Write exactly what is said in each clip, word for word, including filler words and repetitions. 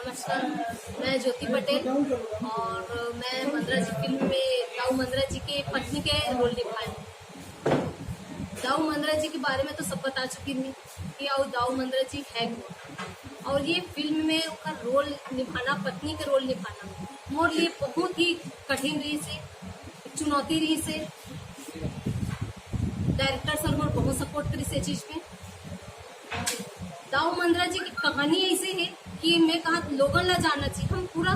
नमस्कार, मैं ज्योति पटेल और मैं मंदरा जी फिल्म में दाऊ मंदरा जी के पत्नी के रोल निभाया हूँ। दाऊ मंदरा जी के बारे में तो सब बता चुकी हूँ कि दाऊ दाऊ मंदरा जी है कौन, और ये फिल्म में उनका रोल निभाना, पत्नी के रोल निभाना मोर लिए बहुत ही कठिन रहिस हे, चुनौती रहिस हे। डायरेक्टर सर मोर बहुत सपोर्ट करिस हे चीज में। दाऊ मंदरा जी की कहानी ऐसे है कि मैं कहा लोगन ला जानना चाहिए, हम पूरा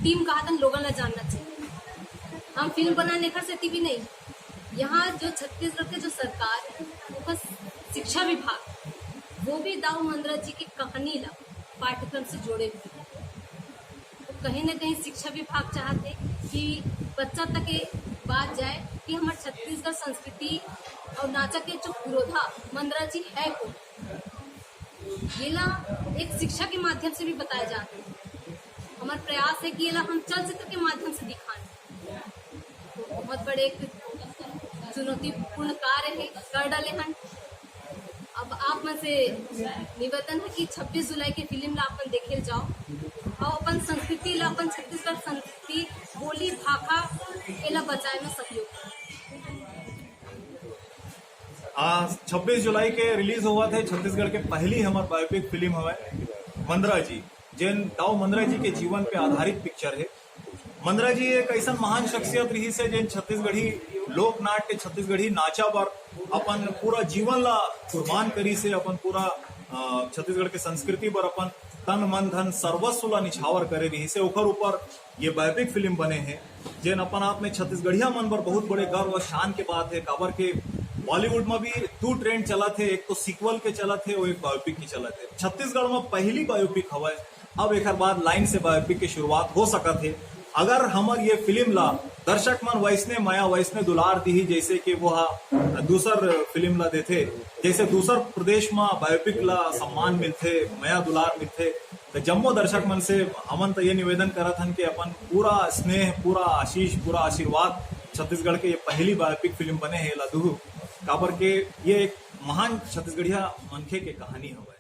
टीम कहा था लोगन ला जानना चाहिए। हम फिल्म बनाने कर सकती भी नहीं। यहाँ जो छत्तीसगढ़ के जो सरकार है, ओकर शिक्षा विभाग, वो भी दाऊ मंदरा जी की कहानी ला पाठ्यक्रम से जोड़े हुए हैं। तो कहीं ना कहीं शिक्षा विभाग चाहते कि बच्चा तक ये बात जाए कि हमारे छत्तीसगढ़ संस्कृति और नाचा के जो पुरोधा मंदरा जी है कौन, ये ला एक शिक्षा के माध्यम से भी बताया जाता है। हमारा प्रयास है कि ये ला हम चलचित्र के माध्यम से दिखाएं। तो बहुत बड़े एक चुनौतीपूर्ण कार्य है, कर डाले हन। अब आप मन से निवेदन है कि छब्बीस जुलाई के फिल्म ला अपन देखे जाओ और अपन संस्कृति ला, अपन छत्तीसगढ़ संस्कृति, बोली, भाखा, एला बचाए में सहयोग करो। आज छब्बीस जुलाई के रिलीज होवत हे छत्तीसगढ़ के पहली हमर बायोपिक फिल्म हवय मंदरा जी, जेन दाऊ मंदरा जी के जीवन पे आधारित पिक्चर है। मंदरा जी एक ऐसा महान शख्सियत रहिस हे, जेन छत्तीसगढ़ी लोकनाट्य, छत्तीसगढ़ी नाचा बर अपन पूरा जीवन ला कुर्बान करिस हे, अपन पूरा अ, छत्तीसगढ़ के संस्कृति बर अपन तन मन धन सर्वस्व ला निछावर करे रहिस हे। ओकर ऊपर ये बायोपिक फिल्म बने हे, जेन अपन आप में छत्तीसगढ़िया मन बर बहुत बड़े गर्व और शान के बात है। काबर के बॉलीवुड में भी दू ट्रेंड चलत हे, एक तो सीक्वल के चलत हे और एक बायोपिक के चलत हे। छत्तीसगढ़ में पहली बायोपिक हवय, अब एकर बाद लाइन से बायोपिक के शुरुआत हो सकत हे। अगर हमर ये फिल्म ला दर्शक मन वैसने मया, वैसने दुलार दिही, जैसे कि वो हा दूसर फिल्म ला देथे, जैसे दूसर प्रदेश में बायोपिक ला सम्मान मिलथे, मया दुलार मिलथे, तो जम्मो दर्शक मन से हमन तो ये निवेदन करत हन कि अपन पूरा स्नेह, पूरा आशीष, पूरा आशीर्वाद छत्तीसगढ़ के ये पहली बायोपिक फिल्म बने हे ला दुहू, काबर के ये एक महान छत्तीसगढ़िया मनखे के कहानी हवय।